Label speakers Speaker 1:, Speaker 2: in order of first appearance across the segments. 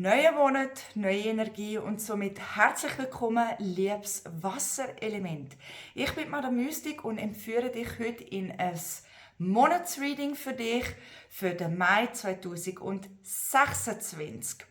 Speaker 1: Neuer Monat, neue Energie und somit herzlich willkommen, liebes Wasserelement. Ich bin Madame Mystik und empfehle dich heute in ein Monatsreading für dich für den Mai 2026.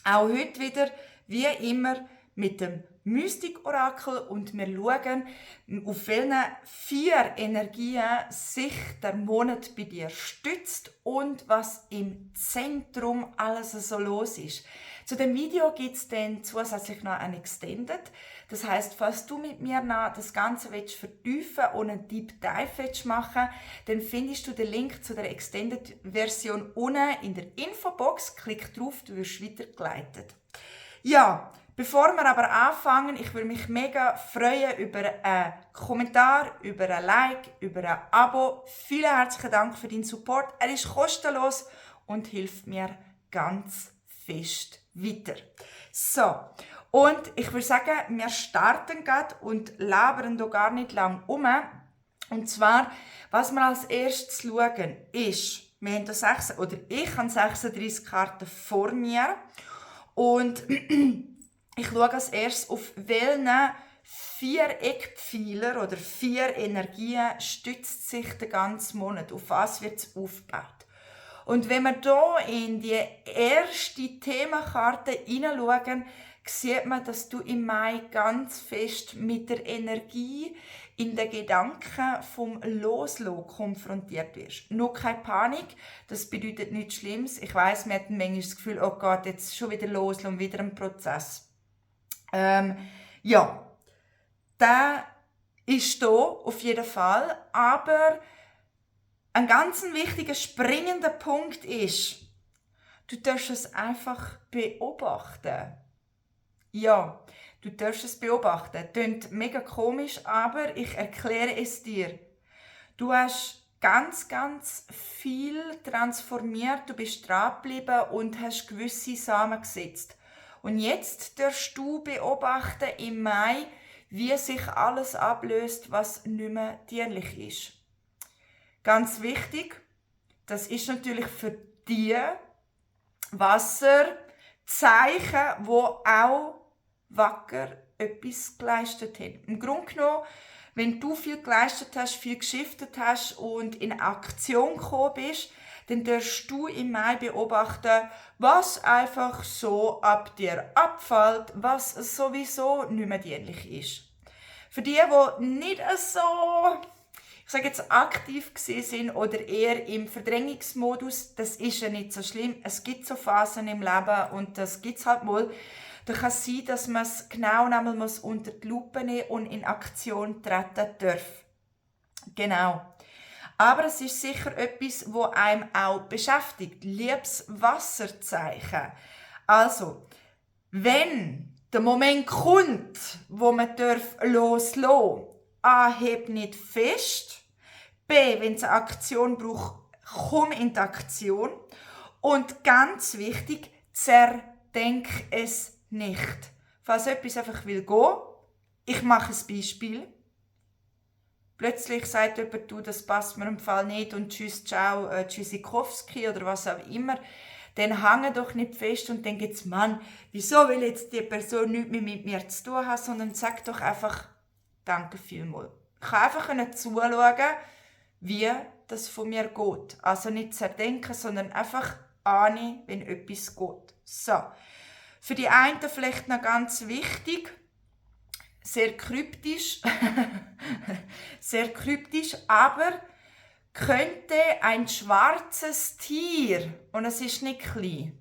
Speaker 1: Auch heute wieder, wie immer, mit dem Mystik-Orakel und wir schauen, auf welchen 4 Energien sich der Monat bei dir stützt und was im Zentrum alles so los ist. Zu dem Video gibt es dann zusätzlich noch ein Extended. Das heißt, falls du mit mir noch das Ganze vertiefen und einen Deep Dive machen willst, dann findest du den Link zu der Extended-Version unten in der Infobox. Klick drauf, du wirst weitergeleitet. Ja, bevor wir aber anfangen, ich würde mich mega freuen über einen Kommentar, über ein Like, über ein Abo. Vielen herzlichen Dank für deinen Support. Er ist kostenlos und hilft mir ganz fest weiter. So, und ich würde sagen, wir starten gerade und labern hier gar nicht lang um. Und zwar, was wir als erstes schauen, ist, wir haben ich habe 36 Karten vor mir. Und ich schaue als erstes, auf welchen 4 Eckpfeiler oder 4 Energien stützt sich der ganze Monat. Auf was wird es aufgebaut? Und wenn wir hier in die erste Themenkarte hineinschauen, sieht man, dass du im Mai ganz fest mit der Energie in den Gedanken vom Loslassen konfrontiert wirst. Nur keine Panik, das bedeutet nichts Schlimmes. Ich weiss, man hat manchmal das Gefühl, oh Gott, jetzt schon wieder loslassen, wieder ein Prozess. Ja, der ist da auf jeden Fall, aber ein ganz wichtiger, springender Punkt ist, du darfst es einfach beobachten. Ja, du darfst es beobachten. Klingt mega komisch, aber ich erkläre es dir. Du hast ganz, ganz viel transformiert, du bist dran geblieben und hast gewisse Samen gesetzt. Und jetzt darfst du beobachten im Mai, wie sich alles ablöst, was nicht mehr dienlich ist. Ganz wichtig, das ist natürlich für die Wasserzeichen, wo auch wacker etwas geleistet haben. Im Grunde genommen, wenn du viel geleistet hast, viel geschiftet hast und in Aktion gekommen bist, dann darfst du im Mai beobachten, was einfach so ab dir abfällt, was sowieso nicht mehr dienlich ist. Für die nicht so, ich sage jetzt, aktiv gewesen sind oder eher im Verdrängungsmodus, das ist ja nicht so schlimm. Es gibt so Phasen im Leben und das gibt es halt mal. Da kann es sein, dass man es genau einmal unter die Lupe nehmen und in Aktion treten darf. Genau. Aber es ist sicher etwas, das einem auch beschäftigt. Liebes Wasserzeichen. Also, wenn der Moment kommt, wo man loslassen darf, A, heb nicht fest. B, wenn es eine Aktion braucht, komm in die Aktion. Und ganz wichtig, zerdenk es nicht. Falls etwas einfach will gehen, ich mache ein Beispiel. Plötzlich sagt jemand, du, das passt mir im Fall nicht und tschüss, ciao, Tschüssikowski oder was auch immer. Dann hänge doch nicht fest und denke jetzt, Mann, wieso will jetzt die Person nichts mehr mit mir zu tun haben, sondern sag doch einfach, danke vielmals. Ich kann einfach zuschauen, wie das von mir geht. Also nicht zerdenken, sondern einfach ahnen, wenn etwas geht. So. Für die einen vielleicht noch ganz wichtig, sehr kryptisch, aber könnte ein schwarzes Tier, und es ist nicht klein,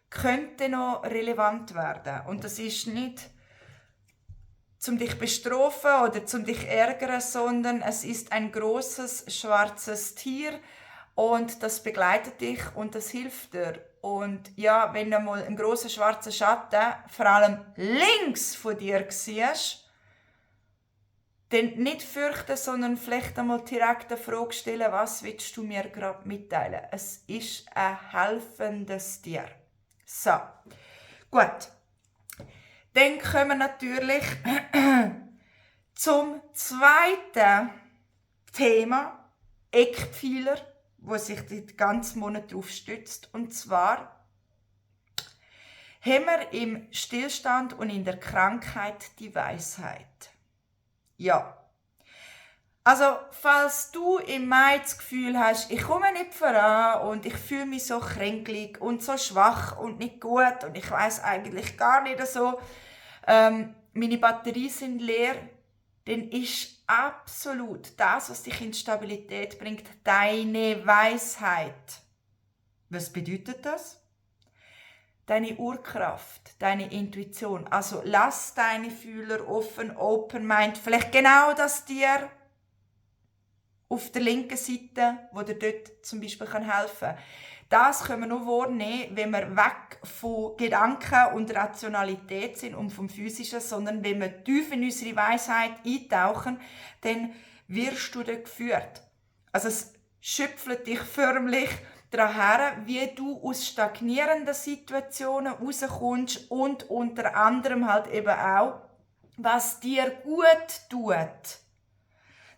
Speaker 1: könnte noch relevant werden. Und das ist nicht, zum dich bestrafen oder zum dich ärgern, sondern es ist ein großes schwarzes Tier und das begleitet dich und das hilft dir. Und ja, wenn du mal einen grossen schwarzen Schatten, vor allem links von dir siehst, dann nicht fürchten, sondern vielleicht einmal direkt eine Frage stellen, was willst du mir gerade mitteilen? Es ist ein helfendes Tier. So, gut. Dann kommen wir natürlich zum zweiten Thema, Eckpfeiler, wo sich den ganzen Monat darauf stützt. Und zwar haben wir im Stillstand und in der Krankheit die Weisheit. Ja. Also, falls du im Mai das Gefühl hast, ich komme nicht voran und ich fühle mich so kränklich und so schwach und nicht gut und ich weiß eigentlich gar nicht so, meine Batterien sind leer, dann ist absolut das, was dich in Stabilität bringt, deine Weisheit. Was bedeutet das? Deine Urkraft, deine Intuition. Also lass deine Fühler offen, open mind. Vielleicht genau das dir auf der linken Seite, wo dir dort zum Beispiel helfen kann. Das können wir nur wahrnehmen, wenn wir weg von Gedanken und Rationalität sind und vom Physischen, sondern wenn wir tief in unsere Weisheit eintauchen, dann wirst du dort geführt. Also es schöpft dich förmlich daran her, wie du aus stagnierenden Situationen rauskommst und unter anderem halt eben auch, was dir gut tut.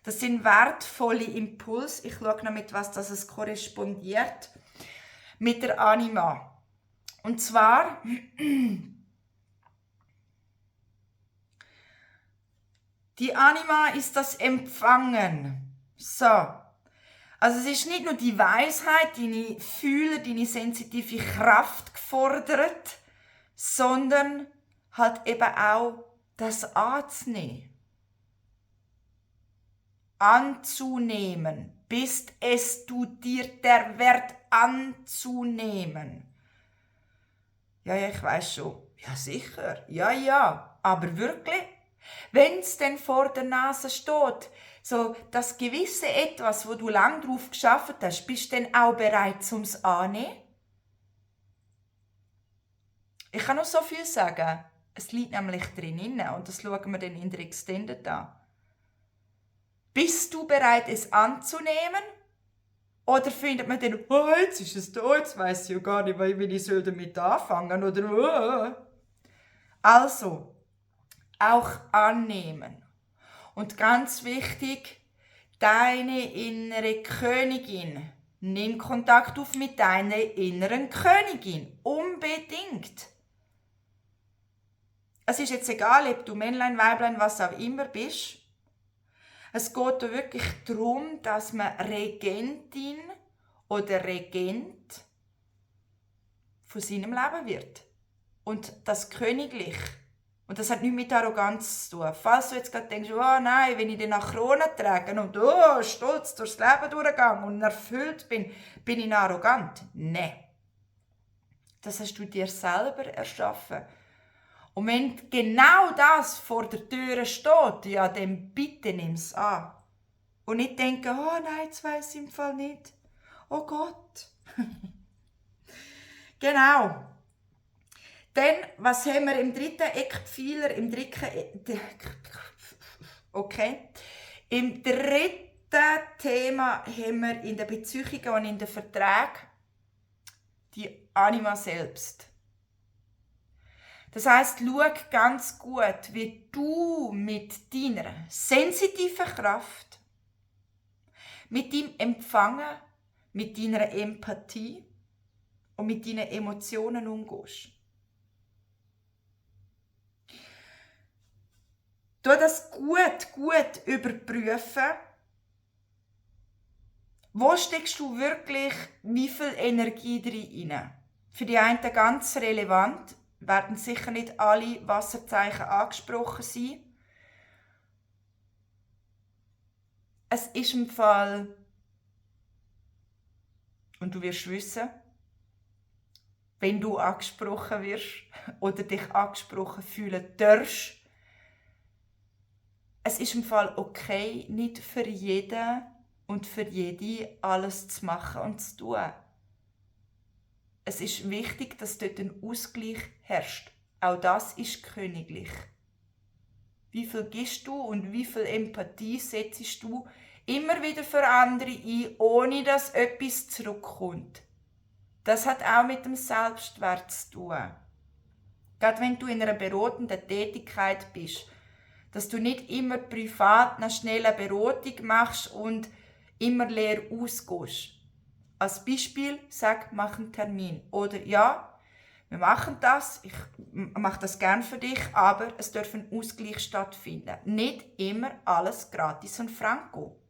Speaker 1: Das sind wertvolle Impulse. Ich schaue noch mit was das korrespondiert mit der Anima. Und zwar die Anima ist das Empfangen. So. Also es ist nicht nur die Weisheit, deine Fühler, deine sensitive Kraft gefordert, sondern halt eben auch das anzunehmen. Anzunehmen. Bist es du dir der Wert anzunehmen? Ja, ich weiß schon. Ja, sicher. Ja. Aber wirklich? Wenn es denn vor der Nase steht, so das gewisse Etwas, wo du lang drauf geschafft hast, bist du denn auch bereit ums Annehmen? Ich kann nur so viel sagen. Es liegt nämlich drin und das schauen wir dann in der Extended an. Bist du bereit, es anzunehmen? Oder findet man dann, oh, jetzt ist es da, jetzt weiss ich ja gar nicht, wie ich damit anfangen soll. Oder, oh. Also, auch annehmen. Und ganz wichtig, deine innere Königin. Nimm Kontakt auf mit deiner inneren Königin. Unbedingt. Es ist jetzt egal, ob du Männlein, Weiblein, was auch immer bist. Es geht da wirklich darum, dass man Regentin oder Regent von seinem Leben wird. Und das königlich. Und das hat nichts mit Arroganz zu tun. Falls du jetzt gerade denkst, oh nein, wenn ich dann nach Krone trage und stolz durchs Leben durchgehe und erfüllt bin ich arrogant. Nein. Das hast du dir selber erschaffen. Und wenn genau das vor der Tür steht, ja, dann bitte nimm es an. Und nicht denken, oh nein, jetzt weiss ich im Fall nicht. Oh Gott. Genau. Dann, was haben wir im dritten Eckpfeiler, im dritten Thema haben wir in den Beziehungen und in den Verträgen die Anima selbst. Das heisst, schau ganz gut, wie du mit deiner sensitiven Kraft, mit deinem Empfangen, mit deiner Empathie und mit deinen Emotionen umgehst. Du das gut überprüfen. Wo steckst du wirklich wie viel Energie drin? Für die einen ganz relevant, werden sicher nicht alle Wasserzeichen angesprochen sein. Es ist im Fall, und du wirst wissen, wenn du angesprochen wirst oder dich angesprochen fühlen darfst, es ist im Fall okay, nicht für jeden und für jede alles zu machen und zu tun. Es ist wichtig, dass dort ein Ausgleich herrscht. Auch das ist königlich. Wie viel gibst du und wie viel Empathie setzt du immer wieder für andere ein, ohne dass etwas zurückkommt? Das hat auch mit dem Selbstwert zu tun. Gerade wenn du in einer beratenden Tätigkeit bist, dass du nicht immer privat eine schnelle Beratung machst und immer leer ausgehst. Als Beispiel, sag, mach einen Termin. Oder ja, wir machen das, ich mache das gern für dich, aber es darf ein Ausgleich stattfinden. Nicht immer alles gratis und franco.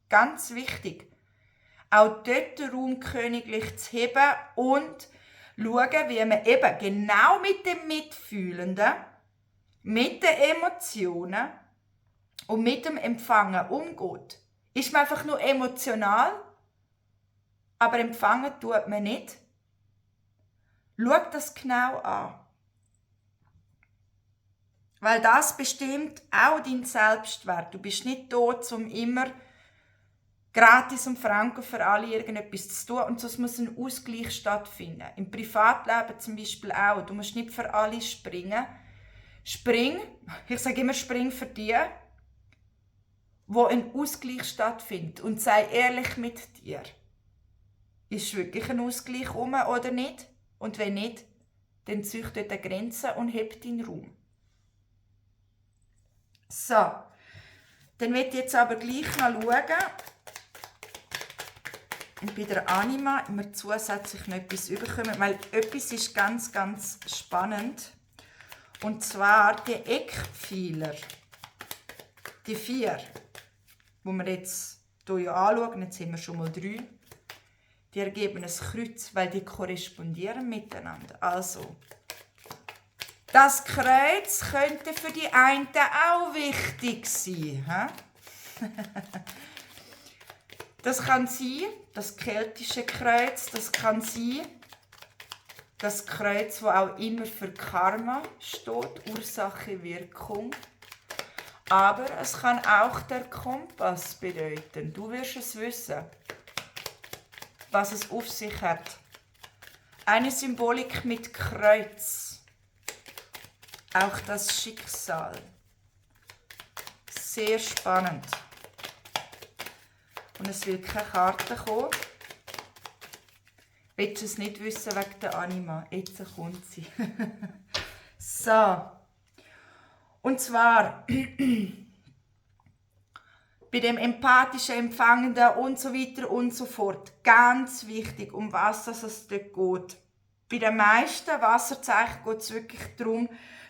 Speaker 1: Ganz wichtig. Auch dort den Raum königlich zu heben und schauen, wie man eben genau mit dem Mitfühlenden, mit den Emotionen und mit dem Empfangen umgeht. Ist man einfach nur emotional, aber empfangen tut man nicht. Schau das genau an. Weil das bestimmt auch deinen Selbstwert. Du bist nicht da, um immer gratis und franco für alle irgendetwas zu tun. Und sonst muss ein Ausgleich stattfinden. Im Privatleben zum Beispiel auch. Du musst nicht für alle springen. Spring, ich sage immer, spring für die, wo ein Ausgleich stattfindet. Und sei ehrlich mit dir. Ist wirklich ein Ausgleich um oder nicht? Und wenn nicht, dann züchte eine Grenze und heb deinen Raum. So, dann will ich jetzt aber gleich noch schauen, und bei der Anima immer zusätzlich noch etwas bekommen, weil etwas ist ganz, ganz spannend. Und zwar die Eckpfeiler, die 4, die wir jetzt hier anschauen, jetzt haben wir schon mal 3, die ergeben ein Kreuz, weil die korrespondieren miteinander. Also, das Kreuz könnte für die einen auch wichtig sein. Das kann sein, das keltische Kreuz, das kann sein, das Kreuz, das auch immer für Karma steht, Ursache, Wirkung. Aber es kann auch der Kompass bedeuten. Du wirst es wissen, was es auf sich hat. Eine Symbolik mit Kreuz. Auch das Schicksal. Sehr spannend. Und es will keine Karte kommen. Willst du es nicht wissen wegen der Anima? Jetzt kommt sie. So. Und zwar bei dem empathischen, empfangenden und so weiter und so fort. Ganz wichtig, um was es dort geht. Bei den meisten Wasserzeichen geht es wirklich darum,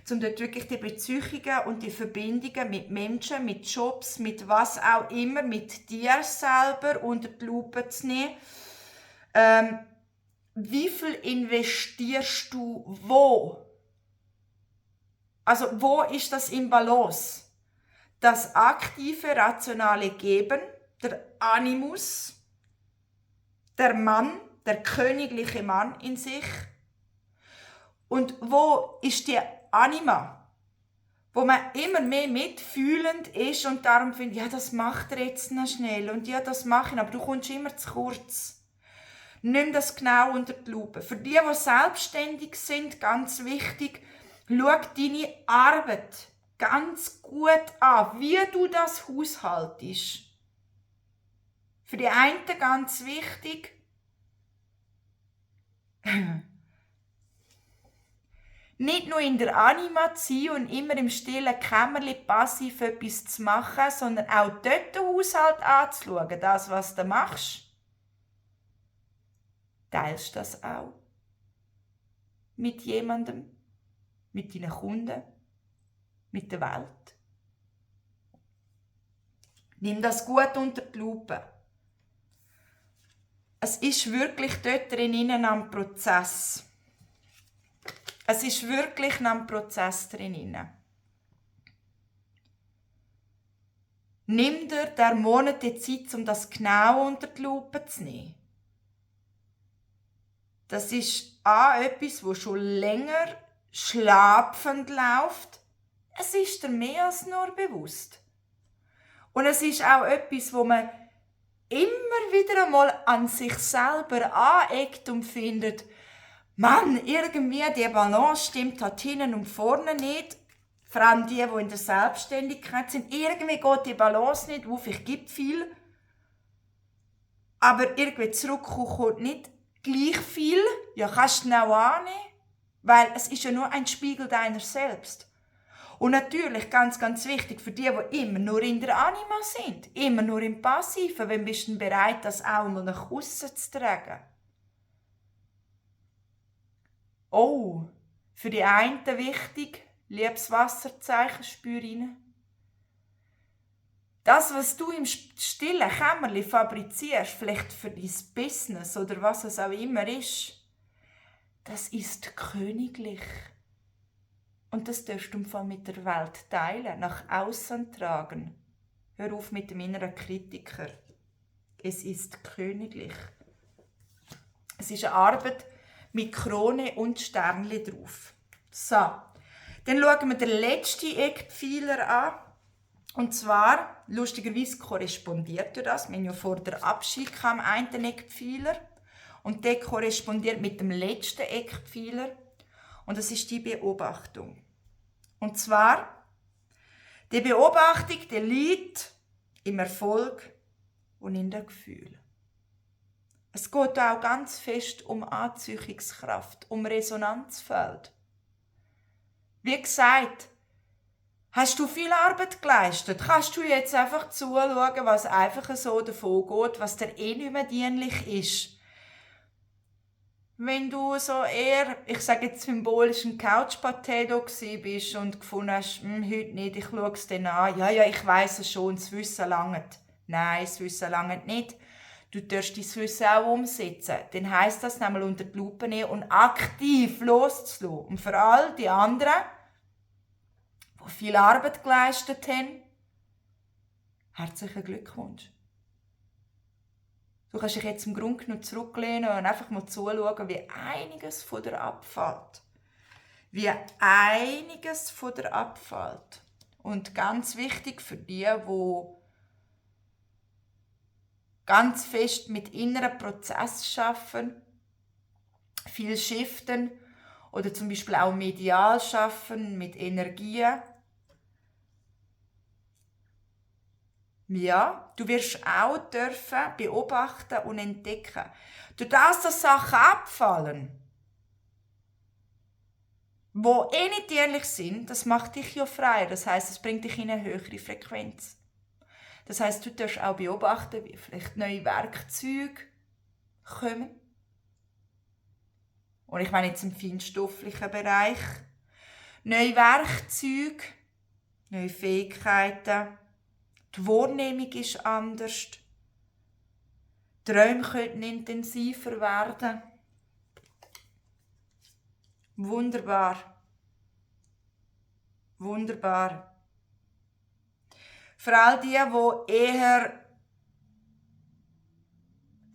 Speaker 1: um dort wirklich die Beziehungen und die Verbindungen mit Menschen, mit Jobs, mit was auch immer, mit dir selber unter die Lupe zu nehmen. Wie viel investierst du wo? Also wo ist das im Balance? Das aktive, rationale Geben, der Animus, der Mann, der königliche Mann in sich. Und wo ist die Anima, wo man immer mehr mitfühlend ist und darum findet, ja, das macht er jetzt noch schnell und ja, das mache ich, aber du kommst immer zu kurz. Nimm das genau unter die Lupe. Für die selbstständig sind, ganz wichtig, schau deine Arbeit ganz gut an, wie du das haushaltest. Für die einen ganz wichtig, nicht nur in der Anima zu sein und immer im stillen Kämmerchen passiv etwas zu machen, sondern auch dort den Haushalt anzuschauen, das, was du machst. Teilst du das auch mit jemandem, mit deinen Kunden, mit der Welt? Nimm das gut unter die Lupe. Es ist wirklich dort drinnen am Prozess. Es ist wirklich am Prozess drinnen. Nimm dir der Monat die Zeit, um das genau unter die Lupe zu nehmen. Das ist etwas, das schon länger schlafend läuft. Es ist dir mehr als nur bewusst. Und es ist auch etwas, wo man immer wieder einmal an sich selber aneckt und findet, Mann, irgendwie die Balance stimmt halt hinten und vorne nicht. Vor allem die in der Selbstständigkeit sind. Irgendwie geht die Balance nicht auf, ich gebe viel. Aber irgendwie zurückkommen kommt nicht gleich viel. Ja, kannst du genau annehmen. Weil es ist ja nur ein Spiegel deiner selbst. Und natürlich, ganz, ganz wichtig, für die immer nur in der Anima sind, immer nur im Passiven, wenn bist du bereit, das auch mal nach außen zu tragen. Oh, für die einen wichtig, liebes Wasserzeichen, spür rein. Das, was du im stillen Kämmerli fabrizierst, vielleicht für dein Business oder was es auch immer ist, das ist königlich. Und das darfst du im Fall mit der Welt teilen, nach außen tragen. Hör auf mit dem inneren Kritiker. Es ist königlich. Es ist eine Arbeit mit Krone und Sternli drauf. So, dann schauen wir den letzten Eckpfeiler an. Und zwar, lustigerweise korrespondiert das. Wir haben ja vor der Abschied am einen Eckpfeiler. Und der korrespondiert mit dem letzten Eckpfeiler. Und das ist die Beobachtung. Und zwar, die Beobachtung, die liegt im Erfolg und in den Gefühlen. Es geht auch ganz fest um Anziehungskraft, um Resonanzfeld. Wie gesagt, hast du viel Arbeit geleistet? Kannst du jetzt einfach zuschauen, was einfach so davon geht, was dir nicht mehr dienlich ist? Wenn du so eher, ich sage jetzt symbolisch, ein Couch-Potato bist und gefunden hast, heute nicht, ich schaue es dann an. Ja, ich weiss es schon, das Wissen langt. Nein, das Wissen langt nicht. Du darfst dein Wissen auch umsetzen. Dann heisst das nämlich unter die Lupe nehmen und aktiv loszulassen. Und für all die anderen, die viel Arbeit geleistet haben, herzlichen Glückwunsch. Du kannst dich jetzt im Grunde genommen zurücklehnen und einfach mal zuschauen, wie einiges von dir abfällt. Wie einiges von dir abfällt. Und ganz wichtig für die ganz fest mit inneren Prozessen arbeiten, viel shiften oder zum Beispiel auch medial arbeiten, mit Energien. Ja, du wirst auch dürfen beobachten und entdecken. Durch das, dass Sachen abfallen, die nicht dienlich sind, das macht dich ja frei. Das heisst, es bringt dich in eine höhere Frequenz. Das heisst, du darfst auch beobachten, wie vielleicht neue Werkzeuge kommen. Und ich meine jetzt im feinstofflichen Bereich. Neue Werkzeuge, neue Fähigkeiten. Die Wahrnehmung ist anders. Die Träume können intensiver werden. Wunderbar. Wunderbar. Für all die eher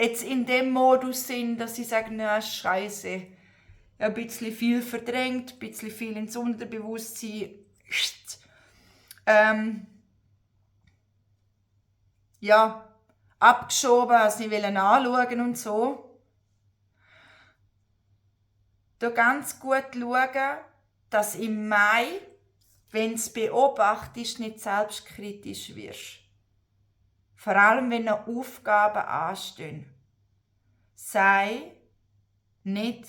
Speaker 1: jetzt in dem Modus sind, dass sie sagen, na Scheiße, ein bisschen viel verdrängt, ein bisschen viel ins Unterbewusstsein. Ja, abgeschoben, als nicht anschauen und so. Da ganz gut schauen, dass im Mai, wenn du es beobachtest, nicht selbstkritisch wirst. Vor allem, wenn noch Aufgaben anstehen. Sei nicht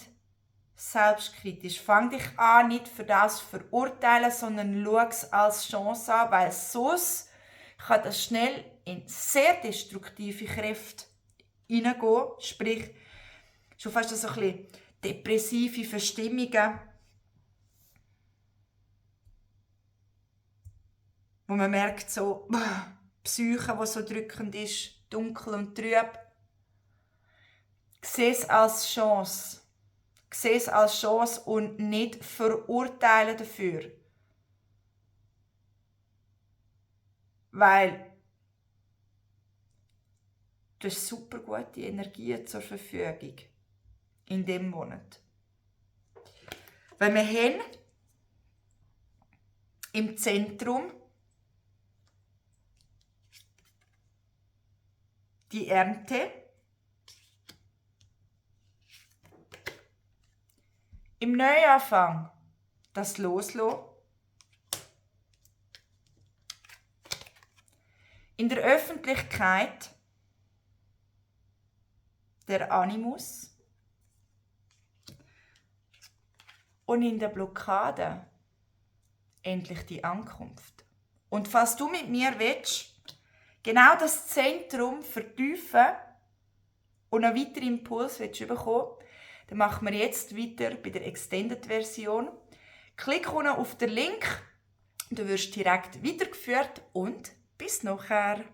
Speaker 1: selbstkritisch. Fang dich an, nicht für das zu verurteilen, sondern schau es als Chance an, weil sonst kann das schnell in sehr destruktive Kräfte hineingehen. Sprich, schon fast so ein bisschen depressive Verstimmungen, wo man merkt, so Psyche, die so drückend ist, dunkel und trüb. Sieh es als Chance. Sieh es als Chance und nicht verurteilen dafür. Weil du hast super gute Energie zur Verfügung in diesem Monat. Weil wir haben im Zentrum die Ernte, im Neuanfang das Loslassen, in der Öffentlichkeit der Animus und in der Blockade endlich die Ankunft. Und falls du mit mir willst, genau das Zentrum vertiefen und einen weiteren Impuls bekommen, dann machen wir jetzt weiter bei der Extended-Version. Klick unten auf den Link, du wirst direkt weitergeführt und bis nachher.